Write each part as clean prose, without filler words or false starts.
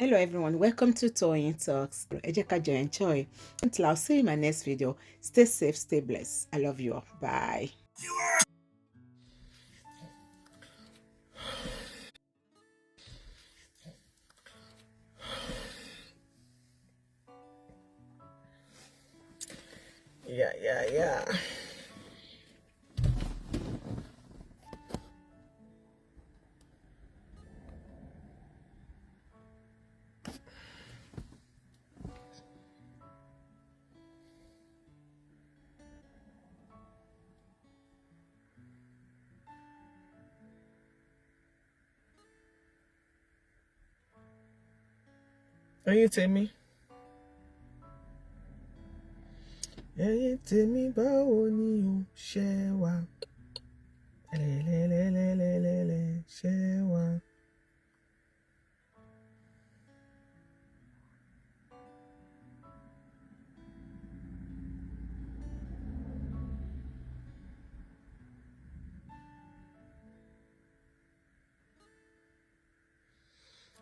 Hello everyone, welcome to Toyeen Talks. Ẹ jẹ́ ká jọ enjoy. Until I'll see you in my next video. Stay safe, stay blessed. I love you all. Bye. Yeah. Ẹ̀yin tèmi, ẹ̀yin tèmi, báwo ni o ṣe wà? Lẹ́lẹ́lẹ́lẹ́lẹ́lẹ́ ṣe wà.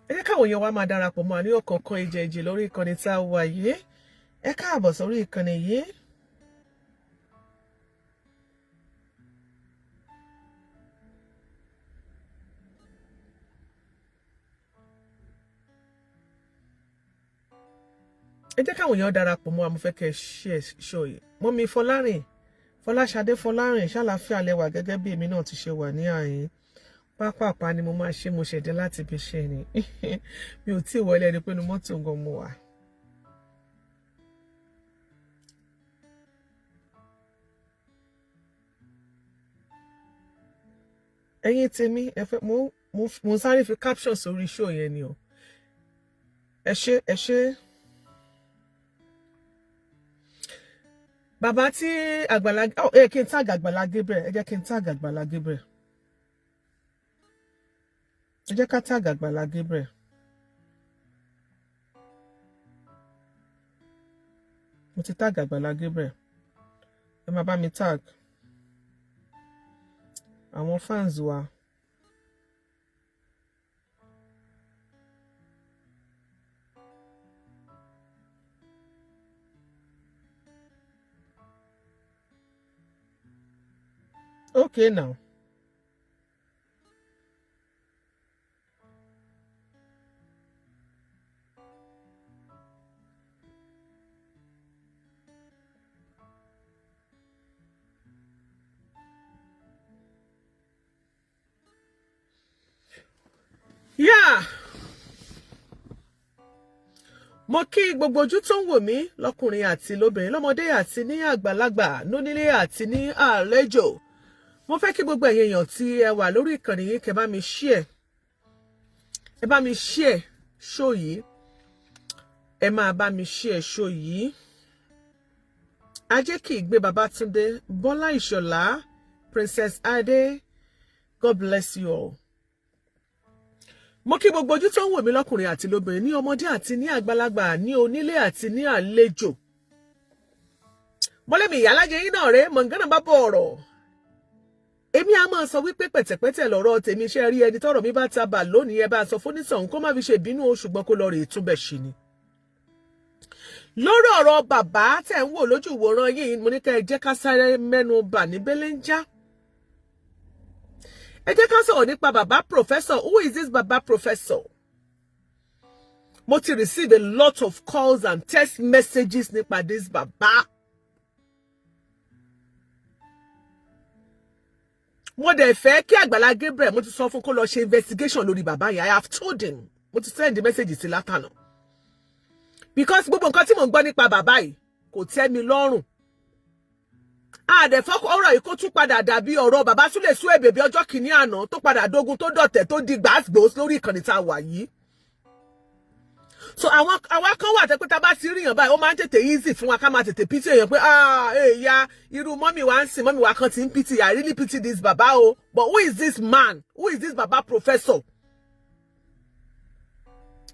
Ẹ jẹ́ káwọn èèyàn wa máa darapọ̀ mọ́ àní ọ̀kọ̀ọ̀kan ìjẹ̀jì lórí ìkànnì tá a wà yìí. Ẹ káàbọ̀ sórí ìkànnì yìí. Ẹ jẹ́ káwọn èèyàn darapọ̀ mọ́. Àmọ́ fẹ́ kẹ́ ẹ ṣe ṣó yìí. Mummy Fọlárìn, Fọláṣadé Fọlárìn, ṣàlàáfíà lẹ́wà gẹ́gẹ́ bí èmi náà ti ṣe wà ní àyín. Pápápá ni mo máa ṣe, mo ṣẹ̀dẹ̀ láti ibi iṣẹ́ ni, mi ò tí ì wọlé, ẹni pé inú mọ́tò gan mo wà. Ẹ̀yin tèmi, ẹ fẹ́ mo sáré fi caption sórí show yẹn ni o. Ẹ ṣé, ẹ ṣé. Bàbá tí Àgbàlá, ẹ kí n tag Àgbàlá Gabriel, ẹ jẹ́ kí n tag Àgbàlá Gabriel, ẹ jẹ́ ká tag Àgbàlá Gabriel. Mo ti tag Àgbàlá Gabriel. Ẹ máa bá mi tag àwọn fans wa. Okay now. Yeah. Mo kí gbogbo ojú tó ń wò mí, lọ́kùnrin àti lóbìnrin, lọ́mọdé àti ní àgbàlagbà, lónílé àti ní àlejò. Mo fẹ́ kí gbogbo ẹ̀yin èèyàn tí ẹ wà lórí ìkànnì yìí, kẹ́ bá mi share, ẹ bá mi share show yìí, ẹ máa bá mi share show yìí. Ajé kì í gbé Babátúndé Bọ́lá Ìṣọ̀lá, Princess Adé, God bless you all. Mo kí gbogbo ojú tó ń wò mí, lọ́kùnrin àti lóbìnrin, ní ọmọdé àti ní àgbàlagbà, ní onílé àti ní àlejò. Mọ́lẹ́mí ìyálájẹ yín náà rèé, mọ̀ngánà bá bọ̀ ọ̀rọ̀. Èmi á máa sọ wípé pẹ̀tẹ̀pẹ̀tẹ̀ lọ̀rọ̀ tèmi. Ṣe rí ẹni tọ́rọ̀ mi bá ta bà lónìí, ẹ bá sọ fónítọ̀hún kó má fi ṣe ìbínú o, ṣùgbọ́n kó lọ rè túbẹ̀ ṣe ni. Lórí ọ̀rọ̀ bàbá tẹ̀ ń wò lójú ìwòran yìí, mo ní ká ẹ jẹ́ ká sáré mẹ́nu bà ní belenja. Ẹ jẹ́ ká sọ̀rọ̀ nípa bàbá professor. Who is this bàbá professor? Mo ti receive a lot of calls and text messages nípa this bàbá. Mo dẹ̀ fẹ́ kí Àgbàlá Gabriel, mo ti sọ fún kó lọ ṣe investigation lórí bàbá yẹn. I have told him, mo ti send the message sí látànà, because gbogbo nǹkan tí mò ń gbọ́ nípa bàbá yìí kò tẹ́ mi lọ́rùn. Àdẹ̀fọ́ ọ̀rọ̀ yìí kó tún padà dàbí ọ̀rọ̀ bàbá Súlè sú èbèbí ọjọ́ kìíní àná, tó padà dógun, tó dọ̀tẹ̀, tó di gbàgbós lórí ìkànnì tá a wà yìí. So àwọn àwa kan wà tẹ́ pé tá a bá ti ríyàn báyìí, ó máa ń tètè easy fún wa ká máa tètè pity èèyàn pé, ah, èèyà irú mummy wa ń sìn, mummy wa kan ti ń pity. I really pity this baba o. But who is this man? Who is this baba professor?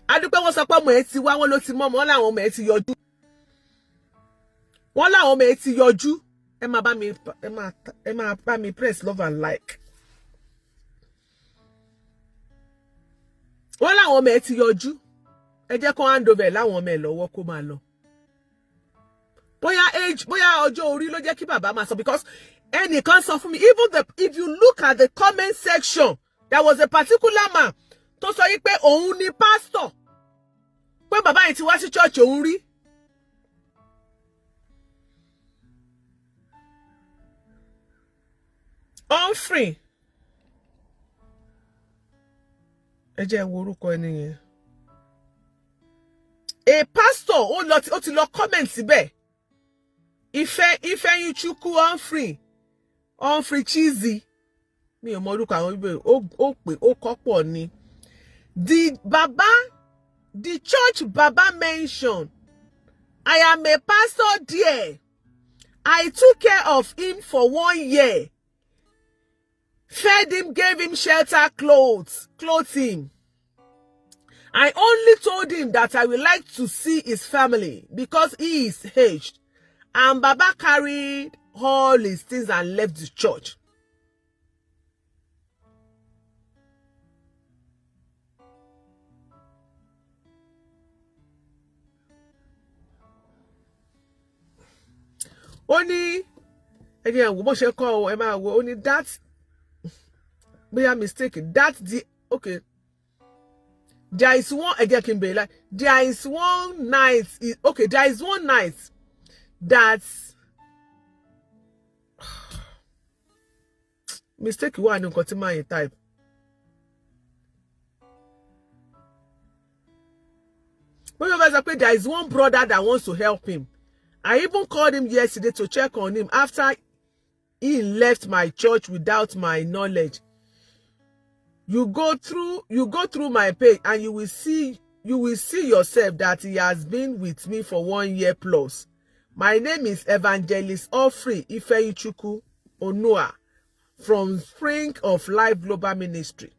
Adúpẹ́, wọ́n sọ pé ọmọ ẹ̀ ti wá, wọ́n ló ti mọ́ ọmọ, wọn láwọn ọmọ ẹ̀ ti yọjú, wọ́n láwọn ọmọ ẹ̀ ti yọjú. Ẹ máa bá mi press love and like. Wọ́n láwọn ọmọ ẹ̀ ti yọjú. Ẹ jẹ́ kó hand over láwọn ọmọ ẹ̀ lọ́wọ́, kó máa lọ. Bóyá age, bóyá ọjọ́ orí ló jẹ́ kí bàbá máa sọ, because ẹnìkan sọ fún mi, even the if you look at the comment section, there was a particular man tó sọ yìí pé òun ni pastor, pé bàbá yìí ti wá sí church òun rí. Humphrey, ẹ jẹ́ n wo orúkọ ẹni yẹn, a pastor, ó lọ, ó ti lọ comment síbẹ̀. Ifẹ̀yìnchukwu Humphrey, Humphrey Chizzy, mi ò mọ orúkọ àwọn bíbélì, ó pè ó kọ́pọ̀ ni. The baba, the church baba mentioned, I am a pastor there. I took care of him for one year, fed him, gave him shelter, clothes, clothed him. I only told him that I would like to see his family because he is aged. And Baba carried all his things and left the church. Ó ní, ẹ jẹ́ wo bó ṣe kọ́ ọ, ẹ máa wo. Ó ní that, bóyá mistake, that the, okay, there is one, ẹ jẹ́ kí n bèrè láì, there is one night, okay, there is one night that mistake wà ní nǹkan tí máa yẹn type. Bóyá ó fẹ́ sọ pé there is one brother that wants to help him. I even called him yesterday to check on him after he left my church without my knowledge. You go through my page and you will see yourself that he has been with me for one year plus. My name is Evangelist Humphrey Ifeyinchukwu Onua from Spring of Life Global Ministry.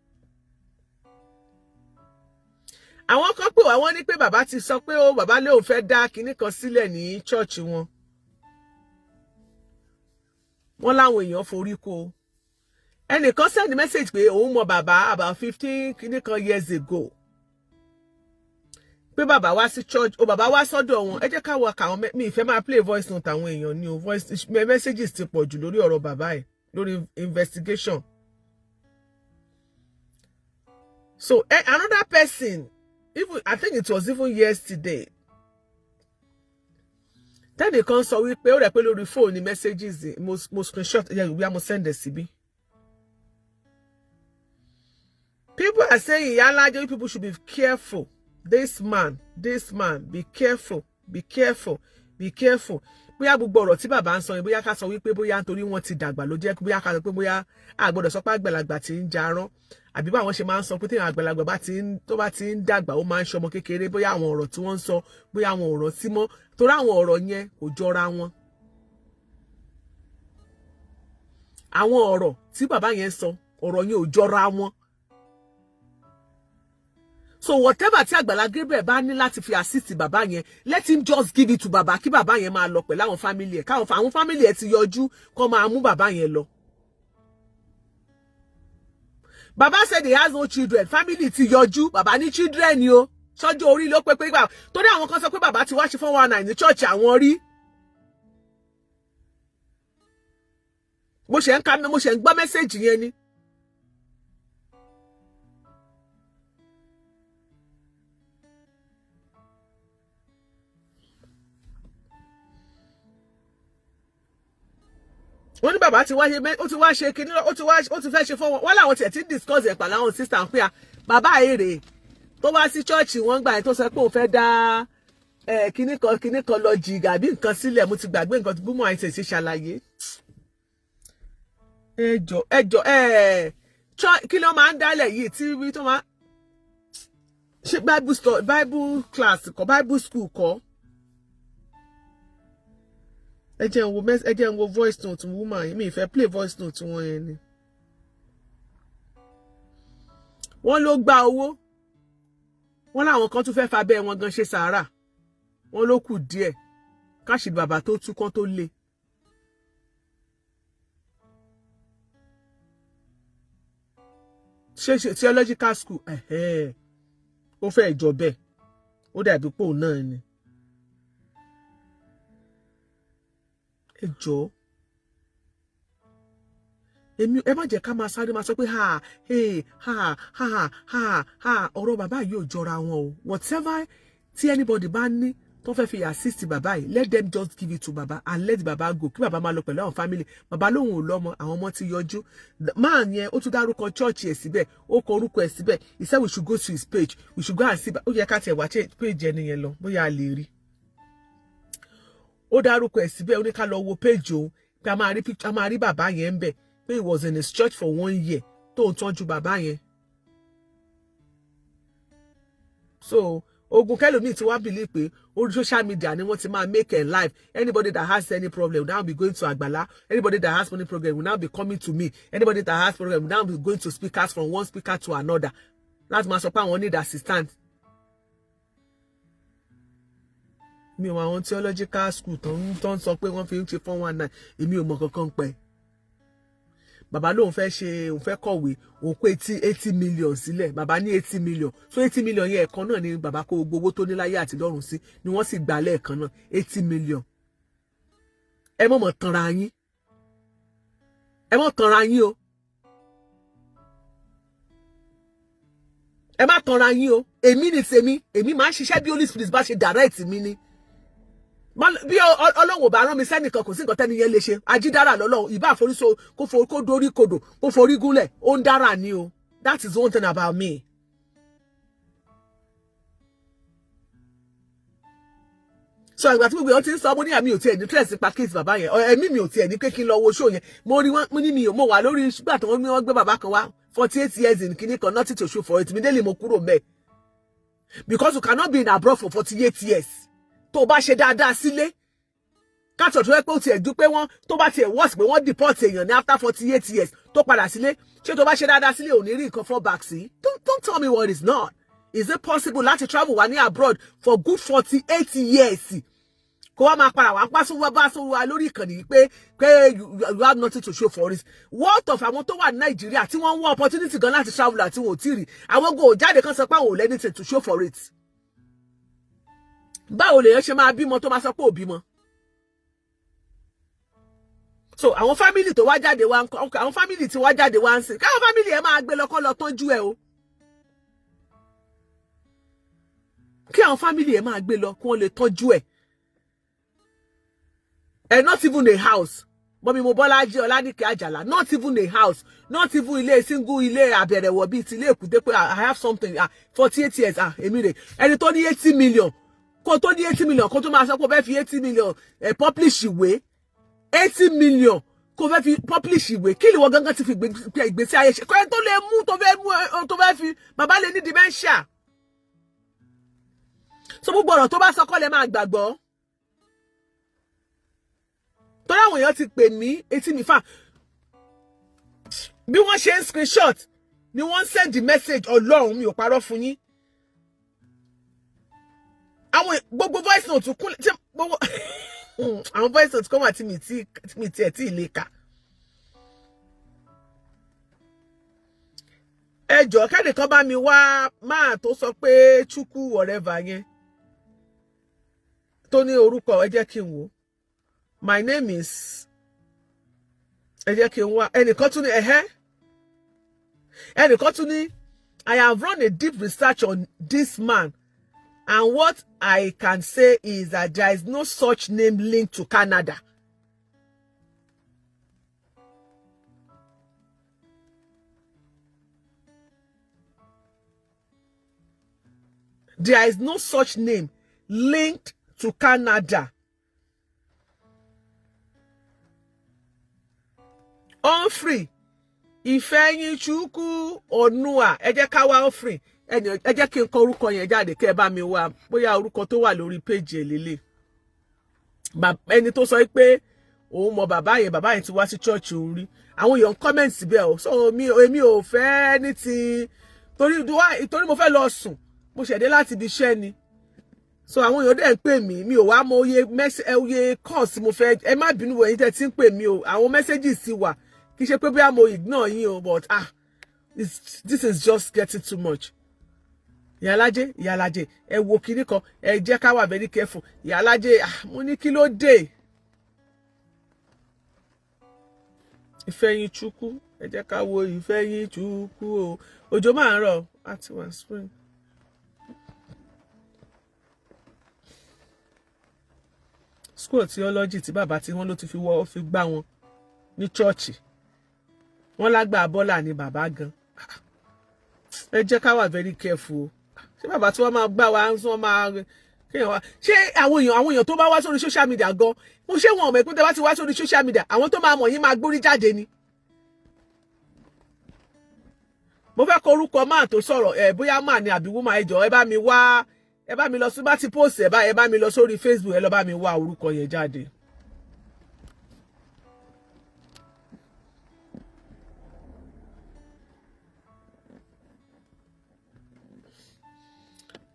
Àwọn kan pè wá, wọ́n ní pé bàbá ti sọ pé ó bàbá lóun fẹ́ dá kinní kan sílẹ̀ ní church wọn. Wọ́n láwọn èèyàn forí kó. Ẹnìkan send message pé òun mọ bàbá about 15 kinní kan years ago, pé bàbá wá sí church ó, bàbá wá sọ́dọ̀ wọn. Ẹ jẹ́ ká wọ káwọn mi ìfẹ́ máa play voice note àwọn èèyàn ní o. Voice messages ti pọ̀ jù lórí ọ̀rọ̀ bàbá ẹ̀, lórí investigation. So another person, even I think it was even yesterday, tẹ́nìkan sọ wípé ó rẹ̀ pé lórí fóònù ní messages, mo screenshot ẹ̀ wíwá, mo send ẹ̀ síbí. People are saying, Iyalaje, people should be careful. This man, this man, be careful, be careful, be careful. Bóyá gbogbo ọ̀rọ̀ tí bàbá ń sọ yẹn, bóyá ká sọ wípé bóyá nítorí wọ́n ti dàgbà ló jẹ́, bóyá ká sọ pé bóyá a gbọ́dọ̀ sọ pé àgbàlagbà ti ń jarán, àbí báwọn ṣe máa ń sọ pé téèyàn àgbàlagbà bá ti ń tó bá ti ń dàgbà, ó máa ń ṣọmọ kékeré. Bóyá àwọn ọ̀rọ̀ tí wọ́n ń sọ, bóyá àwọn ọ̀rọ̀ tí mọ́, torí àwọn ọ̀rọ̀ yẹn kò jọra wọn. Àwọn ọ̀rọ̀ tí bàbá yẹn sọ, ọ̀rọ̀ yẹn ò jọra wọn. So whatever tí Àgbàlá Gabriel bá ní láti fi assist bàbá yẹn, let him just give it to bàbá, kí bàbá yẹn máa lọ pẹ̀lú àwọn family ẹ̀, káwọn àwọn family ẹ̀ ti yọjú kó máa mú bàbá yẹn lọ. Bàbá said he has no children. Family ti yọjú, bàbá ní children ni o. Sọ́jọ́ orí ló pé pé gbà torí àwọn kan sọ pé bàbá ti wá ṣe 419 ní church àwọn rí. Mo ṣe ń ka, mo ṣe ń gbọ́ message yẹn ni. Wọ́n ní bàbá ti wá ṣe, ó ti wá ṣe kinní, ó ti wá, ó ti fẹ́ ṣe fún wọn. Wọ́n làwọn tiẹ̀ ti ń discuss ẹ̀ pàlà àwọn sister pé à bàbá èrè tó wá sí church wọ́n gbà yẹn, tó sọ pé òun fẹ́ dá kinní kan kinní kan lọ jìgà bí nǹkan sílẹ̀. Mo ti gbàgbé nǹkan tí búmọ̀ àìsàn ṣe ṣàlàyé. Ẹjọ, ẹjọ, ẹ kí ló máa ń dálẹ̀ yìí tí tó máa ṣe bible store, bible class kọ́, bible school kọ́? Ẹ jẹ́ n wo voice note woman yìí. Mi ì fẹ́ play voice note wọn yẹn ni. Wọ́n ló gba owó, wọ́n láwọn kan tún fẹ́ fabẹ́ wọn gan ṣe sàárà. Wọ́n ló kù díẹ̀ káṣí bàbá tó tú kán tó le. Ṣe theological school, ó fẹ́ jọ bẹ́ẹ̀. Ó dàbí pé òun náà ni. Ẹ jọ̀ọ́, èmi, ẹ má jẹ́ ká máa sáré máa sọ pé ha, hey, ha, ha, ha, ha. Ọ̀rọ̀ bàbá yìí ò jọra wọn o. Whatever tí anybody bá ní tó fẹ́ fi assist bàbá yìí, let them just give it to bàbá and let bàbá go, kí bàbá máa lọ pẹ̀lú àwọn family. Bàbá lòun ò lọ́mọ, àwọn ọmọ ti yọjú. Máa yẹn, ó tún dárúkọ church ẹ̀ síbẹ̀, ó kọ orúkọ ẹ̀ síbẹ̀. He said we should go to his page, we should go and see. Ó yẹ ká tiẹ̀ wá page ẹni yẹn lọ, bóyá a lè rí. Ó dárúkọ ẹ̀ síbẹ̀, ó ní ká lọ wo page òun, pé a máa rí picture, a máa rí bàbá yẹn ń bẹ̀, pé he was in his church for one year tó ń tọ́jú bàbá yẹn. So ogun kẹlòmíì tí wọ́n believe pé orí social media ni wọ́n ti máa make a life. Anybody that has any problem will now be going to Àgbàlá. Anybody that has money problem will now be coming to me. Anybody that has problem will now be going to speakers, from one speaker to another, láti máa sọ pé àwọn need assistance. Mi ò mọ àwọn theological school tó ń sọ pé wọ́n fi ń ṣe 419. Èmi ò mọ kankan pẹ́. Bàbá lóun fẹ́ ṣe, òun fẹ́ kọ̀wé, òun kó 80 million sílẹ̀. Bàbá ní 80 million. So 80 million yẹn, ẹ̀kan náà ni bàbá kó gbogbo owó tó ní láyé àti lọ́run sí ni wọ́n sì gbà lẹ́ẹ̀kan náà, 80 million. Ẹ mọ̀ mọ̀ tanra yín, ẹ mọ̀ tanra yín o, ẹ má tanra yín o. Èmi ni tèmi, èmi máa ń ṣiṣẹ́ bí Holy Spirit bá ṣe direct mi ni. Bí Ọlọ́run ò bá rán mi sẹ́nìkan, kò sí nǹkan tẹ́ni yẹn lè ṣe. Ajídára lọ́lọ́run. Ìbá àforíso kó forí, kó dórí kodò, kó forí gúnlẹ̀, ó ń dára ni o. That is one thing about me. So àgbà tí gbogbo èèyàn ti ń sọ, mo ní àmì ò tiẹ̀ ní interest nípa case bàbá yẹn. Ẹ̀mí mi ò tiẹ̀ ní pé kí n lọ wo show yẹn. Mo rí wọn, mo ní mi ò mo wà lórí ṣùgbọ́n àtàwọn ní wọ́n gbé bàbá kan wá, 48 years in kinní kan, nothing to show for it. Immediately mo kúrò mẹ́, because you cannot be in abroad for 48 years. Tó o bá ṣe dáadáa sílé, káàtọ̀ tó yẹ pé ó tiẹ̀ dú pé wọ́n tó bá tiẹ̀ worse pé wọ́n deport èèyàn ní after 48 years tó padà sílé, ṣé tó bá ṣe dáadáa sílé, ò ní rí nǹkan fall back sí? Don't tell me what is not. Is it possible láti travel wá ní abroad for good 48 years, kó wá máa padà wá pa sówó bá sówó wa lórí ìkànnì yìí pé you have nothing to show for it? What of àwọn tó wà ní Nàìjíríà tí wọ́n ń wá opportunity gan láti travel àti wọn ò tí ì rí? Àwọn go jáde kan sọ pé àwọn ò lẹ́ni to show for it. Báwo lèèyàn ṣe máa bímọ tó máa sọ pé ò bímọ? So àwọn family tó wá jáde wá ń kọ, àwọn family tí wá jáde wá ń sìn, káwọn family ẹ máa gbé lọ kọ́ lọ tọ́jú ẹ o. Kí àwọn family ẹ máa gbé lọ kí wọ́n lè tọ́jú ẹ. Ẹ not even a house, mọ́mí mo Bọ́lájí Ọlánìkẹ́ Àjàlá, not even a house, not even ilé single, ilé àbẹ̀rẹ̀wọ̀ bíi ti ilé èkúté pé I have something. Ah, 48 years, ah, èmi rè ẹni tó ní 80 million. Kó tó ní 80 million, kó tó máa sọ pé ó fẹ́ fi 80 million ẹ̀ publish ìwé, 80 million kó fẹ́ fi publish ìwé, kí ni wọ́n gángan ti fi ìgbésí ayé ṣe? Kó ẹni tó lè mú, tó fẹ́ mú, tó fẹ́ fi bàbá lè ní dementia. So gbogbo ọ̀rọ̀ tó bá sọ kọ́ lẹ máa gbàgbọ́, torí àwọn èèyàn ti pè mí, etí mi fà. Bí wọ́n ṣe ń screenshot ni wọ́n ń send the message. Ọlọ́run, mi ò parọ́ fún yín. Àwọn gbogbo voice note kún tí gbogbo àwọn voice note kan wà tí mi tiẹ̀ tí ì lè kà. Ẹ jọ̀ọ́, kẹ́nìkan bá mi wá máa tó sọ pé Chukwu whatever yẹn tó ní orúkọ. Ẹ jẹ́ kí n wò. My name is, ẹ jẹ́ kí n wá. Ẹnìkan tún ní ẹ̀hẹ́, ẹnìkan tún ní, "I have run a deep research on this man and what I can say is that there is no such name linked to Canada." There is no such name linked to Canada. Humphrey Ìfẹ́yìnchukwu Onua, ẹ jẹ́ ká wá Humphrey. Ẹ jẹ́ kí n kọ orúkọ yẹn jáde kẹ́ ẹ bá mi wá, bóyá orúkọ tó wà lórí péjì ẹ̀ lélẹ̀. Ẹni tó sọ pé òun mọ bàbá yẹn, bàbá yẹn ti wá sí church òun rí. Àwọn èèyàn comment síbẹ̀ o. So mi, èmi ò fẹ́ ní ti torí mo fẹ́ lọ sùn, mo ṣẹ̀dé láti ibi iṣẹ́ ni. So àwọn èèyàn dẹ̀ ń pè mí, mi ò wá mọ oye calls mo fẹ́. Ẹ má bínú ẹ̀yin tẹ́ ti ń pè mí o. Àwọn messages ti wà, kì í ṣe pé bóyá mo ignore yín o, but ah, this is just getting too much. Ìyálájé, Ìyálájé, ẹ wo kinní kan, ẹ jẹ́ ká wà very careful. Ìyálájé, mo ní kí ló dé? Ìfẹ́yìn Chukwu, ẹ jẹ́ ká wo Ìfẹ́yìn Chukwu o. Òjò máa ń rọ̀ àti wà spring. School theology tí bàbá tí wọ́n ló ti fi wọ́ fi gbá wọn ní chọ́ọ̀chì, wọ́n lágbà bọ́là ni bàbá gan. Ẹ jẹ́ ká wà very careful o. Ṣé bàbá tí wọ́n máa gbá wa, wọ́n máa kéèyàn wá, ṣé àwọn èèyàn tó bá wá sórí social media gan, mo ṣé wọn ò mọ̀ pé tẹ́ bá ti wá sórí social media, àwọn tó máa mọ̀ yín máa gbórí jáde ni. Mo fẹ́ kọ orúkọ máà tó sọ̀rọ̀ ẹ̀, bóyá máà ni àbí woman. Ẹ jọ̀ọ́, ẹ bá mi wá, ẹ bá mi lọ sí bá ti post ẹ bá mi lọ sórí Facebook, ẹ lọ bá mi wá orúkọ yẹn jáde.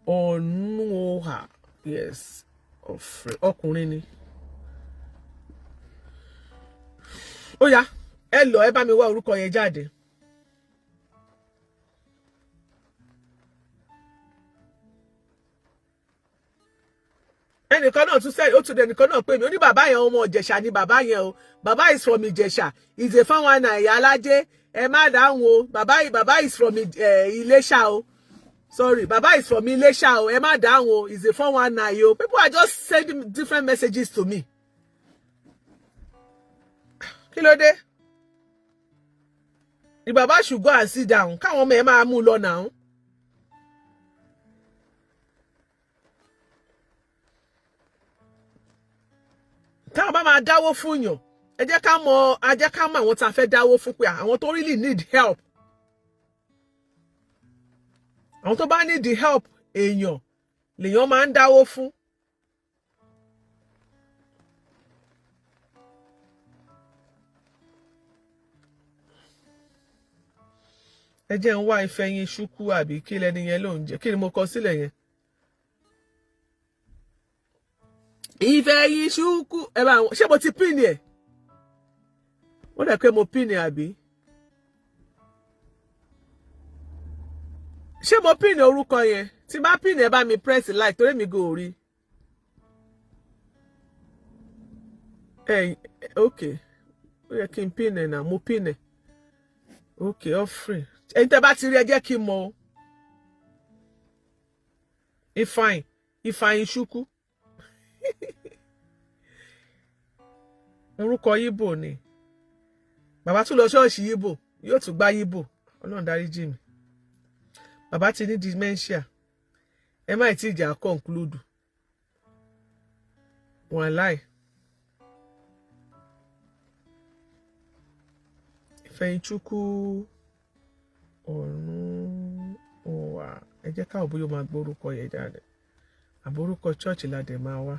Ọ̀nùhà, yes, ọkùnrin ni. Ó yá, ẹ lọ, ẹ bá mi wá orúkọ yẹn jáde. Ẹnìkan náà tún sẹ́yìn, ó tún ẹnìkan náà pè mí, ó ní bàbá yẹn, ọmọ Ìjẹ̀ṣà ni bàbá yẹn o. Bàbá is from Ìjẹ̀ṣà, is a fáwọn ìyá alájẹ. Ẹ má dáhùn o. Bàbá, bàbá is from Iléṣà o. Sorry, bàbá is from Iléṣà o. Ẹ má dáhùn o, is a 419 o. People are just sending different messages to me. Kí ló dé? The baba should go and sit down, káwọn ọmọ ẹ máa mú lọ náà. Táwọn bá máa dáwó fún yàn, ẹ jẹ́ ká mọ, ẹ jẹ́ ká mọ àwọn tá a fẹ́ dáwó fún, pé àwọn tó really need help, àwọn tó bá need the help èèyàn lèèyàn máa ń dáwó fún. Ẹ jẹ́ ń wá Ìfẹ́yìn Ṣúkú, àbí kí lẹni yẹn ló ń jẹ́? Kí ni mo kọ sílẹ̀ yẹn? Ìfẹ́yìn Ṣúkú, ẹ bá wọn. Ṣé mo ti pin ẹ̀? Wọ́n dẹ̀ pé mo pin ẹ̀, àbí? Ṣé mo pin orúkọ yẹn? Tí bá pin ẹ, bá mi press like, torí mi gò rí ẹ. Ok, ó yẹ kí n pin ẹ náà. Mo pin ẹ. Ok, offering. Ẹ̀yin tẹ́ bá ti rí, ẹ jẹ́ kí n mọ̀ o. Ifeanyi, Ifeanyi Chukwu, orúkọ Yíbò ni. Bàbá tún lọ ṣọ́ọ̀ṣì Yíbò, yóò tún gbá Yíbò. Ọlọ́run dáríjì mi. Bàbá ti ní dementia. Ẹ má tí ì jà conclude wàláì. Ifeanyi Chukwu ọ̀run wà. Ẹ jẹ́ káwọn bóyá ó máa gbórúkọ yẹn jáde, àbórúkọ church la dẹ̀ máa wá.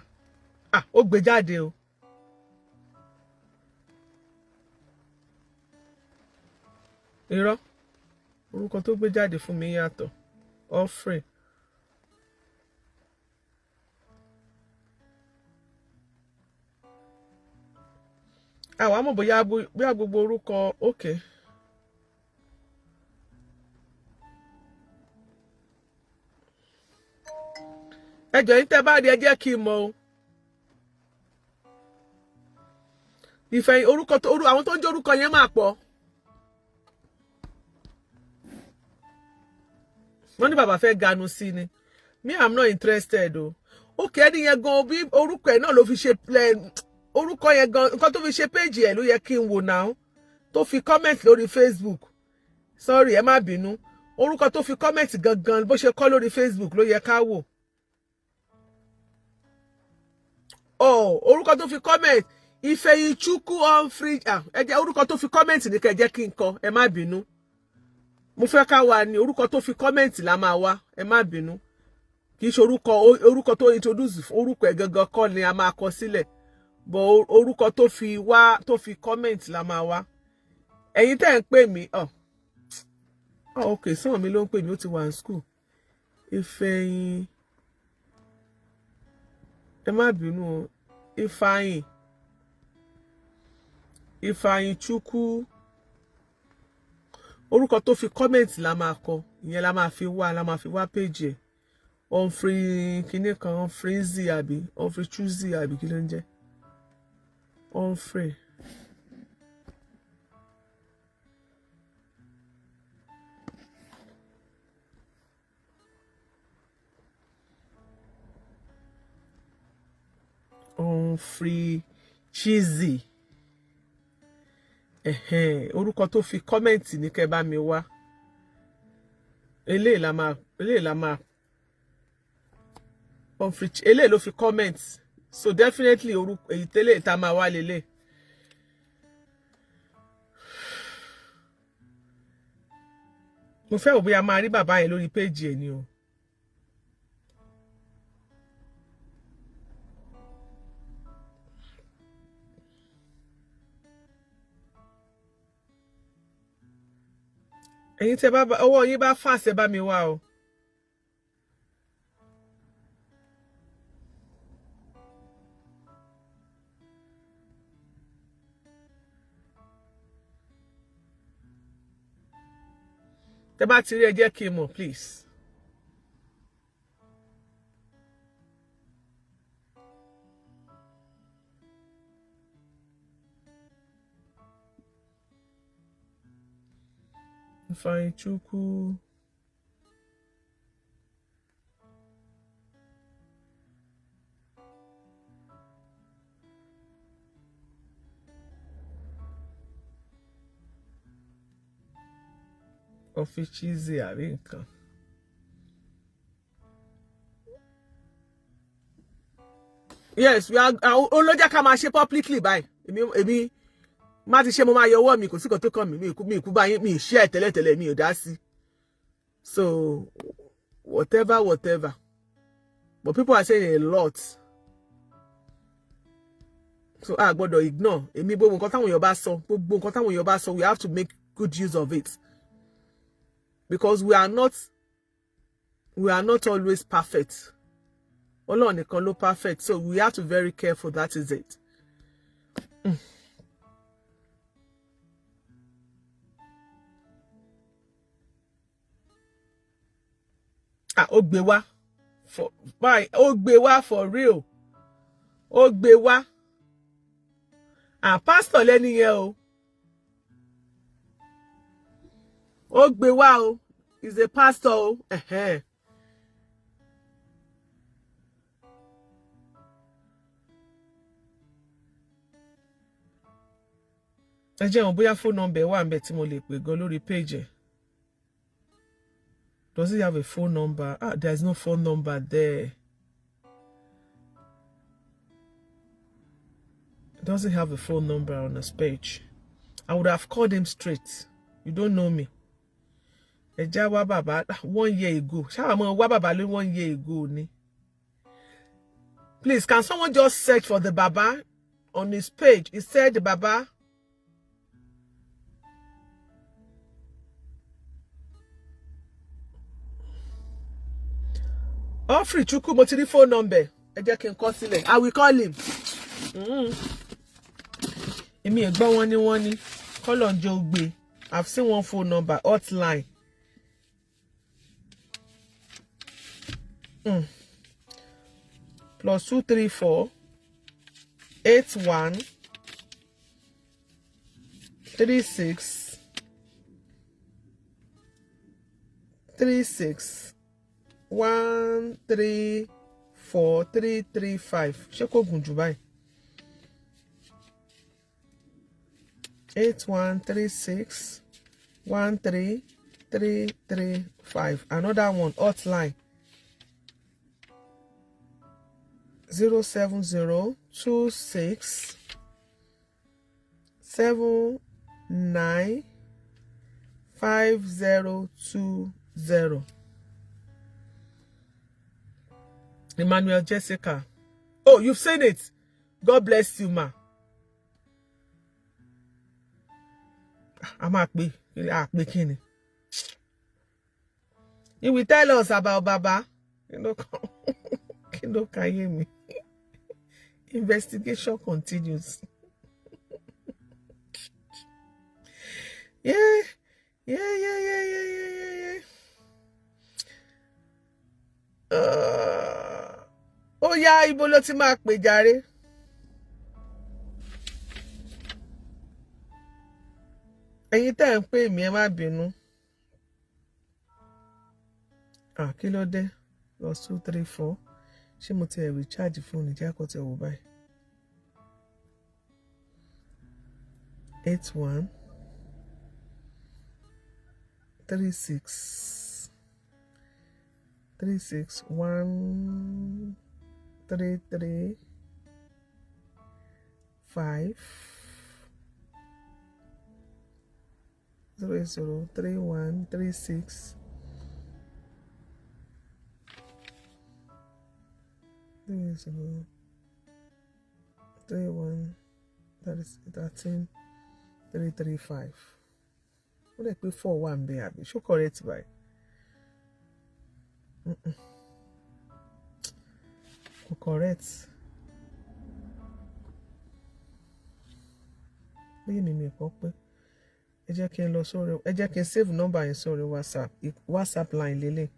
Ah, ó gbé jáde o. Irọ́, orúkọ tó gbé jáde fún mi yàtọ̀. Offering. Àwọn àmọ̀ bóyá gbogbo orúkọ. Okay. Ẹ jọ̀ọ́, yín tẹ́ bá rí, ẹ jẹ́ kí n mọ̀ o. Ìfẹ́ orúkọ tó àwọn tó ń jẹ́ orúkọ yẹn máa pọ̀. Wọ́n ní bàbá fẹ́ ganu sí ni. Me, I'm not interested o. Òkè, ẹni yẹn gan, bí orúkọ ẹ̀ náà ló fi ṣe orúkọ yẹn gan, nǹkan tó fi ṣe péjì ẹ̀ ló yẹ kí n wò náà, tó fi comment lórí Facebook. Sorry, ẹ má bínú. Orúkọ tó fi comment gangan, bó ṣe kọ lórí Facebook ló yẹ ká wò. Oh, orúkọ tó fi comment, Ifeyichukwu Humphrey. Ẹ jẹ́ orúkọ tó fi comment ní kẹ́ jẹ́ kí n kọ. Ẹ má bínú, mo fẹ́ ká wà ní orúkọ tó fi comment la máa wá. Ẹ má bínú, kì í ṣe orúkọ tó introduce orúkọ ẹ̀ gangan kọ́ ni a máa kọ sílẹ̀, but orúkọ tó fi wá, tó fi comment la máa wá. Ẹ̀yin tẹ́ ń pè mí ọ̀ ọ̀ ok, sàn mi ló ń pè mí, ó ti wà ní school. Ìfẹ̀yìn, ẹ má bínú o. Ifeanyi, Ifeanyi Chukwu. Orúkọ tó fi comment la máa kọ, ìyẹn la máa fi wá page ẹ̀. Humphrey kinní kan, Humphrey Z àbí Humphrey Chuzzi àbí kí ló ń jẹ́ Humphrey. Humphrey Chizzy, orúkọ tó fi comment ní kẹ́ bá mi wá. Eléyìí la máa Humphrey, eléyìí ló fi comment, so definitely orúkọ èyí tẹ́lẹ̀ tá a máa wá lélẹ̀. Mo fẹ́ wò bóyá máa rí bàbá yẹn lórí péjì ẹ̀ ni o. Ẹ̀yin tẹ́ bá ọwọ́ yín bá fàṣẹ, bá mi wá o. Tẹ́ bá ti rí, ẹ jẹ́ kí n mọ̀, please. Ifeanyi Chukwu. Ọfíìsì àbí nǹkan. Yes, we are. Olójẹ́ ká máa ṣe publicly báyìí. Èmi má ti ṣe, mo máa yọ ọwọ́ mi, kò sí kan tó kàn mí. Mi kú báyìí, mi ṣe ẹ̀ tẹ́lẹ̀tẹ́lẹ̀, mi ò dá sí. So whatever, whatever, but people are saying a lot, so a gbọ́dọ̀ ignore. Èmi, gbogbo nǹkan táwọn èèyàn bá sọ, gbogbo nǹkan táwọn èèyàn bá sọ, we have to make good use of it because we are not always perfect. Ọlọ́run nìkan ló perfect, so we have to be very careful. That is it. Ah, ó gbé wá for báyìí, ó gbé wá for real, ó gbé wá. Ah, pastor lẹ́ni yẹn o, ó gbé wá o, is a pastor o. Ẹ̀hẹ́n. Ẹ jẹ́ wọn bóyá phone number wà níbẹ̀ tí mo lè pè gan lórí page ẹ̀. Does he have a phone number? Ah, there is no phone number there. Doesn't have a phone number on his page. I would have called him straight. You don't know me. Ẹ já wá bàbá one year ago. Ṣáà mọ̀ wá bàbá lé one year ago ni. Please, can someone just search for the Baba on his page? He said the Baba. Humphrey Chukwu, mo ti rí phone number. Ẹ jẹ́ kí n kọ sílẹ̀. I will call him. Èmi ẹ̀ gbọ́ wọn ní wọ́n ní kọ́lọ̀ ń jẹ́ ògbé. I've seen one phone number hotline. +234 81 36 36 13 4 3 3 5. Ṣé kò gùn jù báyìí? 813613335. Another one, hotline, 070 26 79 5020. Emmanuel Jessica. Oh, you've seen it. God bless you, ma. A máa pè a pè kí ni? He will tell us about Baba. Kí ló kan ayé mi? Investigation continues. Yeah, Yeah. Ó yá, ibo ló ti máa pè jàre? Ẹ̀yin tẹ́ ń pè mí, ẹ má bínú. Ah, kí ló dé? +234. Ṣé mo ti ẹ̀ recharge fóònù? Jẹ́ kó tẹ̀ wò báyìí. 81 36 36 1 3 3 5 0 0 3 1 3 6 3 0 3 1 13 3 3 5. Ó lè pé 4 wà ń bẹ, àbí ṣó correct báyìí? Kò correct. Bóyá mi kọ́ pé ẹ jẹ́ kí n lọ sórí, ẹ jẹ́ kí n save number yẹn sórí WhatsApp, WhatsApp line lélẹ̀.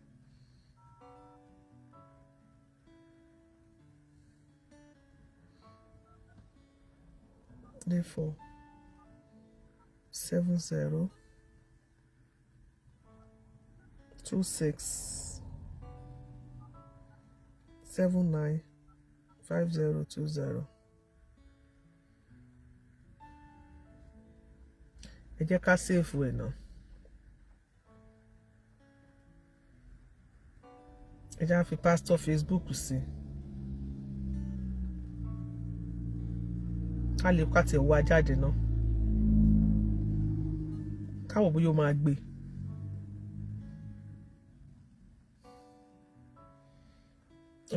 34 70 26 79 50 20. Ẹ jẹ́ ká save ẹ̀ náà. Ẹ jẹ́ ká fi pastor Facebook sí, ká lè ká tiẹ̀ wá jáde náà, káwọ̀ bóyá ó máa gbé.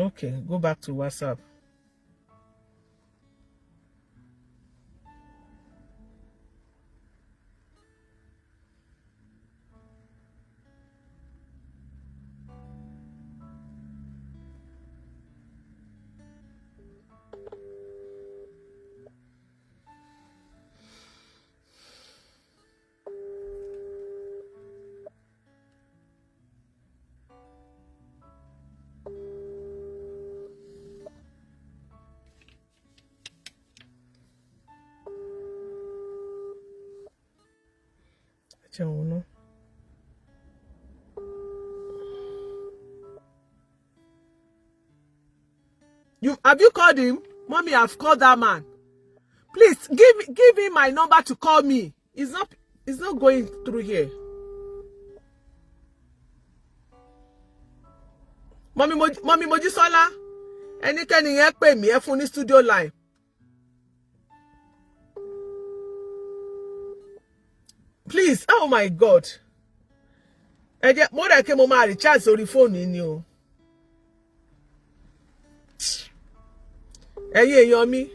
Okay, go back to WhatsApp. Jẹun náà. You have you called him? Mommy, I've called that man. Please give him my number to call me. It's not going through here. Mommy, Mommy Mojísọ́lá, ẹnikẹ́ni yẹn pè mí, ẹ fún ní studio line. Please, oh my God. Ẹ jẹ́ mo rẹ̀ kí mo máa recharge sórí fóònù yìí ni o. Ẹ̀yin èèyàn mi.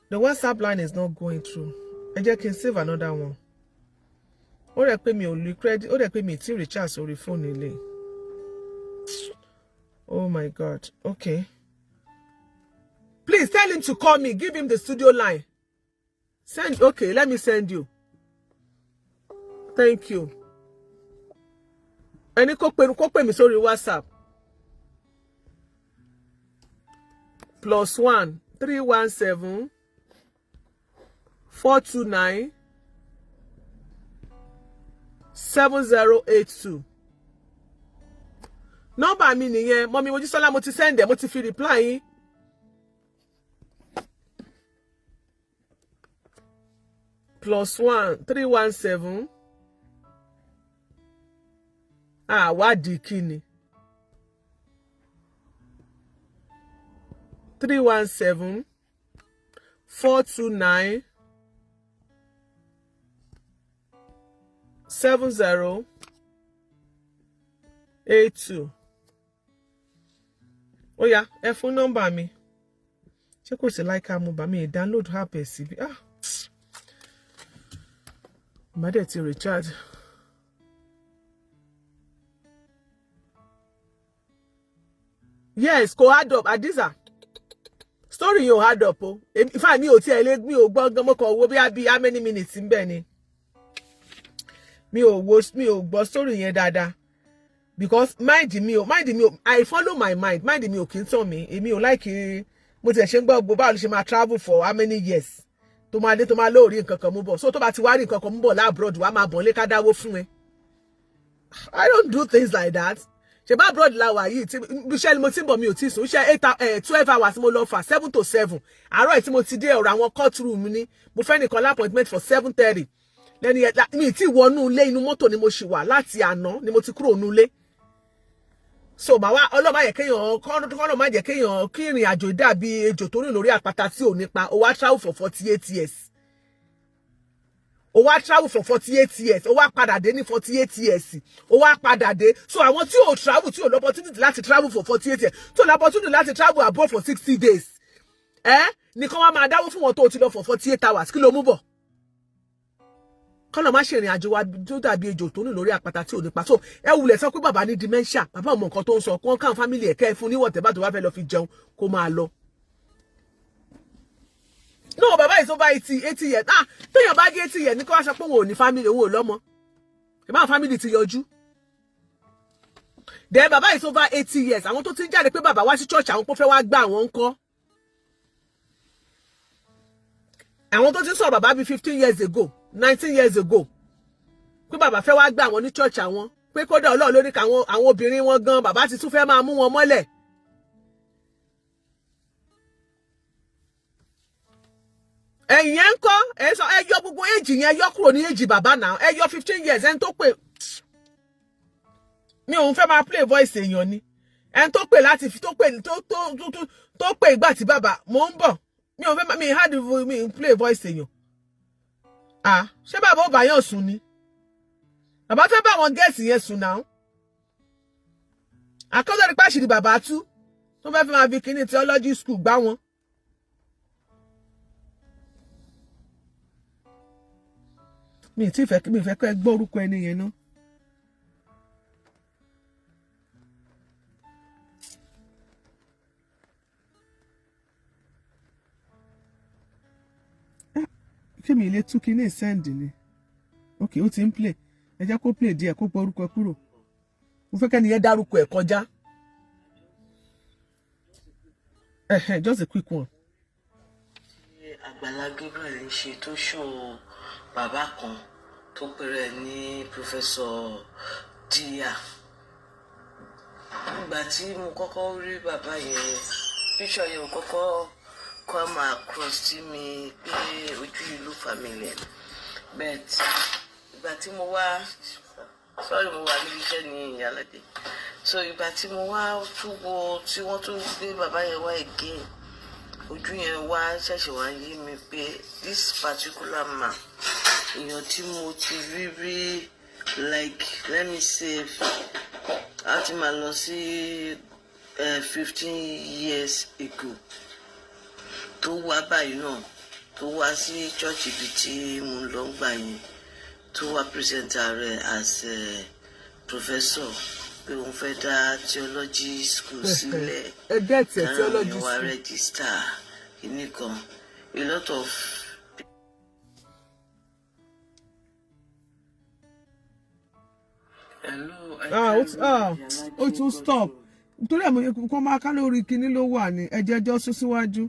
The WhatsApp line is not going through. Ẹ jẹ́ kí n save another one. Ó rẹ̀ pé mi ò ní credit, ó rẹ̀ pé mi ì tí recharge sórí fóònù ilé. Oh my God. Okay. Please tell him to call me. Give him the studio line. Send, okay, let me send you. Thank you. Ẹni kó pè mí sórí WhatsApp. +1 317 429 7082. Nọ́mbà mi nìyẹn, Mummy Mojísọ́lá, mo ti send ẹ̀, mo ti fi reply yín. +1 317. Àwádìí kí ni? 317 429 7082. Ó yá, ẹ fún nọ́mbà mi. Ṣé kò sí láìka mo bá mi download app ẹ̀ síbi? Ah, má dẹ̀ ti recharge. Yes, kò add up. Adiza, Story yìí ò add up o. In fact, mi ò tiẹ̀ lé, mi ò gbọ́ gan. Mo kàn wo bí i how many minutes ń bẹ̀ ni. Mi ò wo, mi ò gbọ́ story yẹn dáadáa because mind mi ò, I follow my mind. Mind mi ò kí ń tàn mí. Èmi ò like mo tiẹ̀ ṣe ń gbọ́ gbogbo báwo ló ṣe máa travel for how many years, tó máa dé, tó máa lóòrí nǹkan kan mú bọ̀. So tó bá ti wá rí nǹkan kan mú bọ̀ l'abroad, wàá máa bọ̀ lé ká dáwó fún ẹ. I don't do things like that. Ṣe bá abroad la wà yìí, tí iṣẹ́ ni mo ti ń bọ̀, mi ò tí ì sùn. Iṣẹ́ 8, 12 hours mo lọ fà, 7 to 7 àárọ̀ tí mo ti dé. Ọ̀rọ̀ àwọn court room ni mo fẹ́ nìkan lá appointment for 7:30 lẹ́ni ẹ̀. Mi tí wọnú ilé, inú mọ́tò ni mo ṣì wà. Láti àná ni mo ti kúrò nú ilé. So màá wá, ọlọ́mọ má jẹ́ kéèyàn kọ́nà, má jẹ́ kéèyàn kí ìrìn àjò dàbí ejò tó rìn lórí àpáta tí ò nípa. O wá travel for 48 years, o wá travel for 48 years, o wá padà dé ní 48 years, o wá padà dé. So àwọn tí ò travel, tí ò lọ opportunity láti travel for 48 years, tí ò lọ opportunity láti travel abroad for 60 days, ẹ nìkan wá máa dáwó fún wọn tó o ti lọ for 48 hours. Kí ló mú bọ̀? Kọ́nà má ṣe ìrìn àjò wa tó dàbí ejò tó rìn lórí àpáta tí ò ní pa. So ẹ wulẹ̀ sọ pé bàbá ní dementia, bàbá ọmọ nǹkan tó ń sọ. Kó kàn family ẹ̀ kẹ́ ẹ fún níwọ̀n tẹ́ bá tó bá fẹ́ lọ fi jẹun, kó máa lọ. No, bàbá is over 80 years. Ah, téèyàn bá dé 80 years ní kó wá sọ pé òun ò ní family, òun ò lọ́mọ, ìbáwọn family ti yọjú. Then bàbá is over 80 years. Àwọn tó ti ń jáde pé bàbá wá sí church, àwọn pé fẹ́ wá gbà àwọn ńkọ́? Àwọn tó ti ń sọ̀rọ̀ bàbá bíi 15 years ago, 19 years ago, pé bàbá fẹ́ wá gbà àwọn ní church àwọn, pé kódà Ọlọ́run lórí káwọn àwọn obìnrin wọn gan, bàbá ti tún fẹ́ máa mú wọn mọ́lẹ̀. Ẹ̀yìn ẹ̀ ń kọ́ ẹ̀ sọ, ẹ yọ gbogbo age yẹn, ẹ yọ kúrò ní age bàbá náà. Ẹ yọ 15 years. Ẹni tó pè mi òun fẹ́ máa play voice èèyàn ni. Ẹni tó pè láti tó pè tó pè ìgbà tí bàbá mò ń bọ̀, mi ò fẹ́ mi hard mi play voice èèyàn. Ah, ṣé bàbá ò bá yàn sùn ni? Bàbá fẹ́ bá àwọn girls yẹn sùn náà. Àkọ́jọ́ ní pàṣírí bàbá tú tó fẹ́ fi máa fi kíní theology school gbá wọn. Mi tí fẹ́, mi fẹ́ kọ́ ẹ gbọ́ orúkọ ẹni yẹn náà. Kí mi lè tú kíní send ni? Ok, ó ti ń play. Ẹ jẹ́ kó play díẹ̀, kó gbọ́ orúkọ kúrò. Mo fẹ́ kẹ́ni yẹn dárúkọ ẹ̀ kọjá. Just a quick one. Àgbàlá Gabriel ń ṣe tó ṣó bàbá kan tó pèrè ní Professor Díà. Ìgbà tí mo kọ́kọ́ rí bàbá yẹn, picture yẹn kọ́kọ́ come across sí mi pé ojú ìlú familiar, but ìgbà tí mo wá, sorry, mo wà níbi iṣẹ́ ní ìyálẹ́dẹ̀. So ìgbà tí mo wá tún wo tí wọ́n tún gbé bàbá yẹn wá again, ojú yẹn wá ṣẹ̀ṣẹ̀ wá yé mi pé this particular man, èèyàn tí mo ti rí rí, like let me say, a ti máa lọ sí 15 years ago, tó wá báyìí náà, tó wá sí church ibi tí mo ń lọ gbà yẹn, tó wá present rẹ̀ as a professor pé òun fẹ́ dá theology school sílẹ̀, ẹ get ẹ káwọn theology èèyàn wá school. Register kìíní kan, a lot of. Hello, Ah, ó tún stop nítorí àmọ́ kó máa ká lórí kinní ló wà ní ẹjẹ́ ẹjọ́ sún síwájú.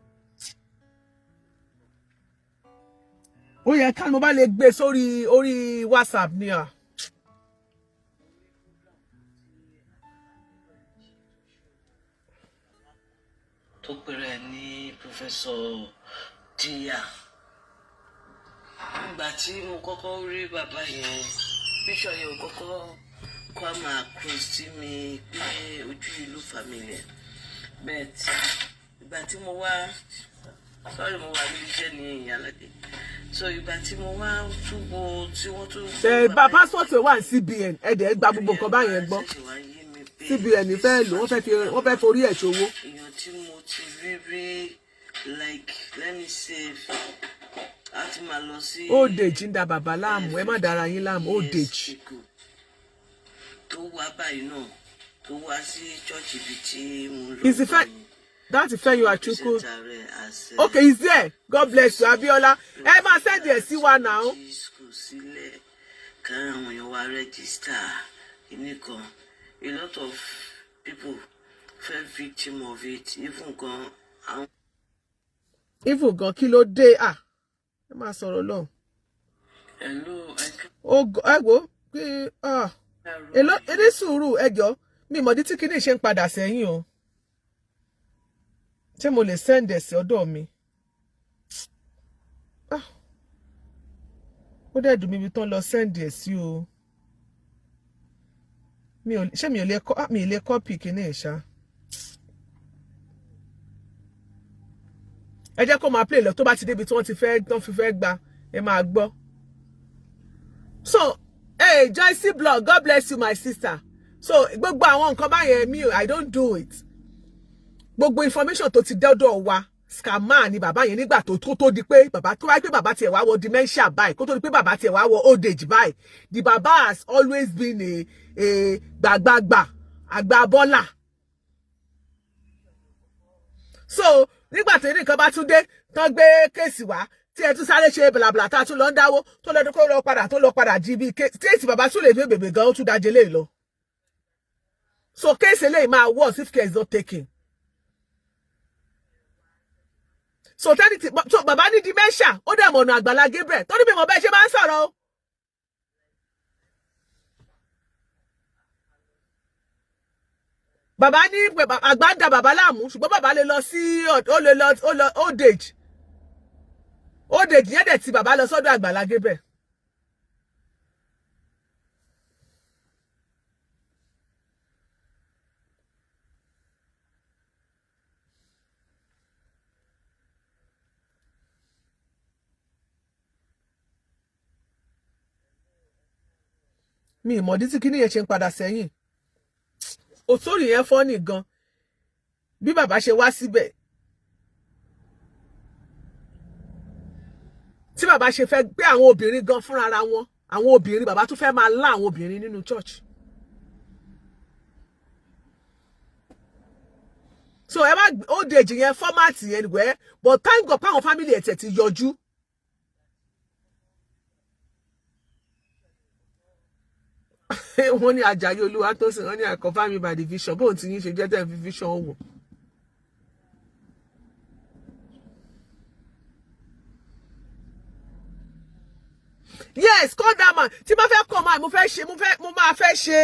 Ó yẹ ká mo bá lè gbé sórí orí WhatsApp ni à. Tó pèrè ní Professor Díà. Ìgbà tí mo kọ́kọ́ rí bàbá yẹn, picture yẹn ò kọ́kọ́ come across sí mi pé ojú ìlú familiar, but ìgbà tí mo wá, sorry, mo wà níbi iṣẹ́ ní ìyálẹ́dẹ̀. So ìgbà tí mo wá tún wo tí wọ́n tún Ṣe bá passport wà ní CBN, ẹ dẹ̀ gba gbogbo nǹkan báyẹn gbọ́. CBN fẹ́ lò, wọ́n fẹ́ fi, wọ́n fẹ́ forí ẹ̀ ṣòwò. Èèyàn tí mo ti rí rí, like let me say, a ti máa lọ sí Old age ń da bàbá láàmú. Ẹ má dára yín láàmú, old age. ago, tó wá báyìí náà, tó wá sí church ibi tí mo ń lọ Is the gbà yẹn. That Ifeanyi Achukwu. Present rẹ̀ as, Okay, he's there. God bless you, Abiola. Ẹ máa send ẹ̀ sí wa now. School sílẹ̀ káwọn àwọn èèyàn wá register kìíní kan. A lot of people fell victim of it, even gan àwọn. Even gan, kí ló dé? Ah, ẹ máa sọ̀rọ̀ lọ. Hello, ẹ Ó ẹ wo pé, ah, káàárọ̀. Èló ní sùúrù, ẹjọ́ mi ìmọ̀dí tí kinní ṣe ń padà sẹ́yìn o. Ṣé mo lè send ẹ̀ sí ọ̀dọ̀ mi? Ah, ó dẹ̀ dùn mí ibi tán lọ send ẹ̀ sí o. Mi ò ṣé mi ò lè kọ́, mi ì lè copy kinní ẹ̀ ṣá. Ẹ jẹ́ kó máa play lọ. Tó bá ti débi tí wọ́n ti fẹ́ tán fi fẹ́ gba, ẹ máa gbọ́. So hey, Joyce Blog, God bless you, my sister. So gbogbo àwọn nǹkan báyẹn, mi, I don't do it. Gbogbo information tó ti dọ́dọ̀ wa, scammer ni bàbá yẹn. Nígbà tó di pé bàbá tó wáyé pé bàbá tiẹ̀ wá wọ dementia báyìí, kó tó di pé bàbá tiẹ̀ wá wọ old age báyìí, the bàbá has always been a gbàgbàgbà àgbà bọ́là. So nígbà tí nǹkan bá tún dé tán, gbé case wá tí ẹ tún sáré ṣe blabla, tá a tún lọ ń dáwó tó lọ́dún kó lọ padà, tó lọ padà jí bí case bàbá tún lè fi bèbè gan, ó tún dájé lé lọ. So case eléyìí máa worse if care is not taken. So tẹ́lẹ̀ tí so bàbá ní dementia, ó dẹ̀ mọ̀nà Àgbàlá Gabriel tó ní bí mo bẹ́ẹ̀ ṣe máa ń sọ̀rọ̀ o. Bàbá ní àgbà ń da bàbá láàmú, ṣùgbọ́n bàbá lè lọ sí, ó lè lọ, ó lọ old age. Old age yẹn dẹ̀ ti bàbá lọ sọ́dọ̀ Àgbàlá Gabriel. Mi ìmọ̀dí tí kíní yẹn ṣe ń padà sẹ́yìn. Òtórí yẹn fọ́ nìgan bí bàbá ṣe wá síbẹ̀, tí bàbá ṣe fẹ́ gbé àwọn obìnrin gan fúnra ra wọn, àwọn obìnrin, bàbá tún fẹ́ máa lá àwọn obìnrin nínú church. So ẹ má old age yẹn, format yẹn wẹ́, but thank God pé àwọn family ẹ̀ tẹ̀ ti yọjú. Wọ́n ní Àjàyí Olúwatósìn, wọ́n ní, "I confirm me by the vision." Bóun ti yín ṣe jẹ́ tẹ̀ fi vision wò. Yes, call that man. Tí bá fẹ́ kọ́ máa mo fẹ́ ṣe, mo fẹ́, mo máa fẹ́ ṣe,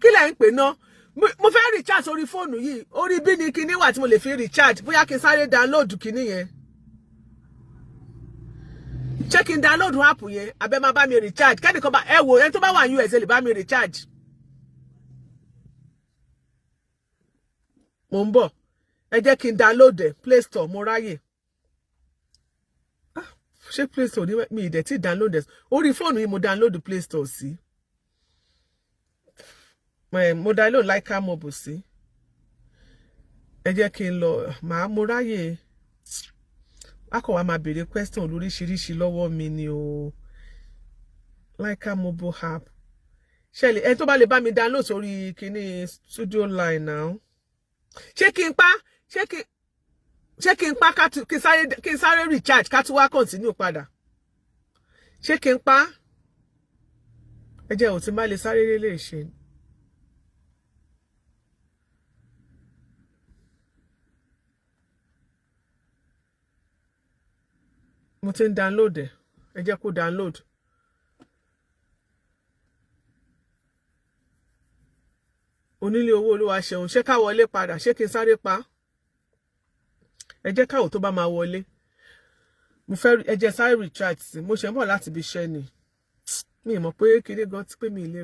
kí lẹ̀ ń pè ná, mo fẹ́ recharge orí fóònù yìí. Orí bí ni kinní wà tí mo lè fi recharge? Bóyá kí n sáré download kinní yẹn. Ṣé kí n download app yẹn, abẹ́ máa bá mi recharge? Kẹ́nìkan bá ẹ wò, ẹni tó bá wà US lè bá mi recharge. Mo ń bọ̀, ẹ jẹ́ kí n download ẹ̀. Play Store, mo ráyè. Ah, ṣé Play Store ní mi ì dẹ̀ tí download ẹ̀? Orí fóònù yìí mo download Play Store sí, mo download Lyca Mobile sí. Ẹ jẹ́ kí n lọ, màá mo ráyè. Akọ̀wá máa béèrè question lóríṣiríṣi lọ́wọ́ mi ni o. Lyca Mobile app, ṣẹlẹ̀, ẹni tó bá lè bá mi download sórí kíní studio line now. Ṣé kí n pa, ṣé kí n pa kí n sáré recharge, ká tún wá continue padà? Ṣé kí n pa? Ẹ jẹ́ òtí má lè sáré lè ṣe. Mo ti ń download ẹ. Ẹ jẹ́ kó download. Onílé owó, olúwa ṣeun. Ṣé ká wọlé padà? Ṣé kí n sáré pa? Ẹ jẹ́ káwọ́ tó bá máa wọlé. Mo fẹ́, ẹ jẹ́ sáré recharge sí. Mo ṣe ń bọ̀ láti ibi iṣẹ́ ni, mi mọ̀ pé kíní gan ti pé mi lè.